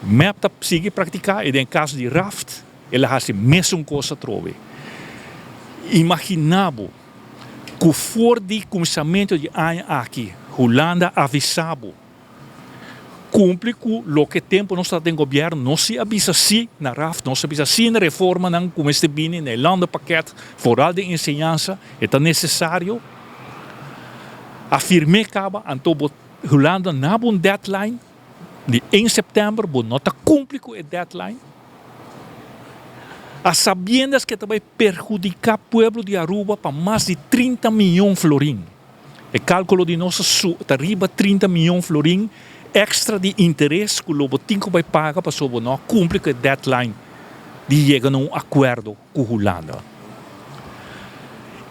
Mep ta sigui praktiká i den kaso di Raft el a hasi mesun kos atrobe. Imaginá bo ku for di kuminsamentu di aña aki Hulanda a avisá bo kumpli ku loke tempu nos ta den gobièrnu nos si a bisa sí na Raft, nos a bisa sí na reformanan ku mester bini na e landenpakket, foral den enseñansa e ta nesesario. A firm'é kaba anto bo Hulanda na bo un deadline. Di 1 september bo no ta cumpli cu e deadline. A sabiendas cu e ta bay perhudica pueblo di Aruba pa mas di 30 miyon florin. E calculo di nos ta riba 30 miyon florin extra di interes cu lo bo tin cu bay paga pasobra bo no a cumpli cu e deadline di yega na un acuerdo cu Hulanda.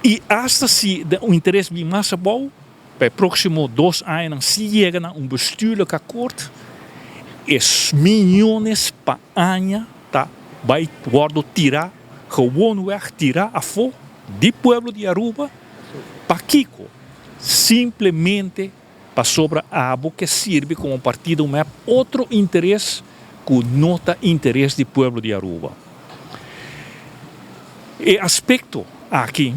Y hasta si un interes bin mas abou, Pa e próksimo dos añanan si yega na un bestuurlijk akkoord, e miyones pa aña ta bai wòrdu tirá, gewoonweg tirá afó di pueblo di Aruba. Pakiko? Simplemente pasobra abo ke sirbi komo partido mep otro interes ku no ta interes di pueblo di Aruba. E aspekto aki.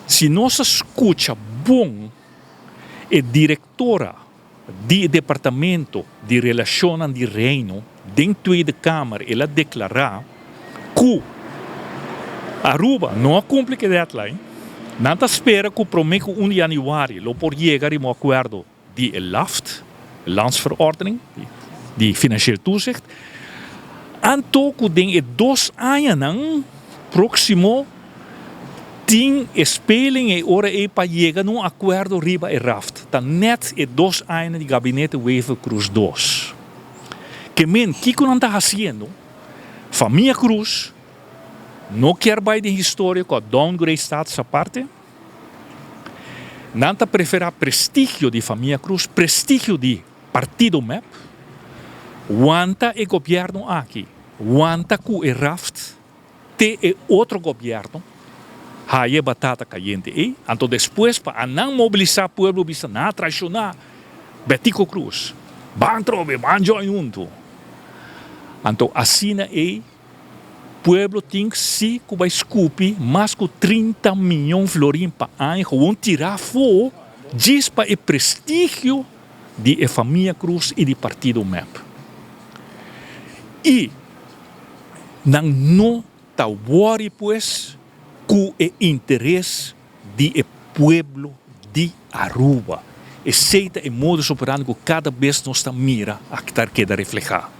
Si nos a skucha bon, e direktora di e Departamento di Relashonnan di Reino den Tweede Kamer el a deklará ku Aruba no a kumpli ku e deadline, nan ta spera ku promé ku un di yanüari lo por yega riba un akuerdo di e LAFT, Landsverordening di Financieel Toezicht, anto ku den e dos añanan próksimo tin e speling e ora ei pa yega na un akuerdo riba e RAFT. Ta nèt e dos añanan di Gabinete Wever-Croes dos. Ke men kiko nan ta hasiendo? Famia Croes no kier bai den historia ku a downgrade status aparte. Nan ta preferá prestigio di famia Cruz, prestigio di partido mep. Wanta e gobierno aki, wanta cu e raft te e otro gobierno haya e batata cayente ey. Anto despues pa anan mobilisa pueblo bisa nan a traiciona Betico Cruz. Ban trobe, ban join hunto. Anto asina ey. Pueblo tin si cu bay scupi mas cu 30 miyon florin pa aña gewoon tira afo djis pa e prestigio di e famia Cruz y di partido mep. Y nan no ta worry pues cu e interes di e pueblo di Aruba. Esey ta e modus operandi cu cada bes nos ta mira aki ta keda refleha.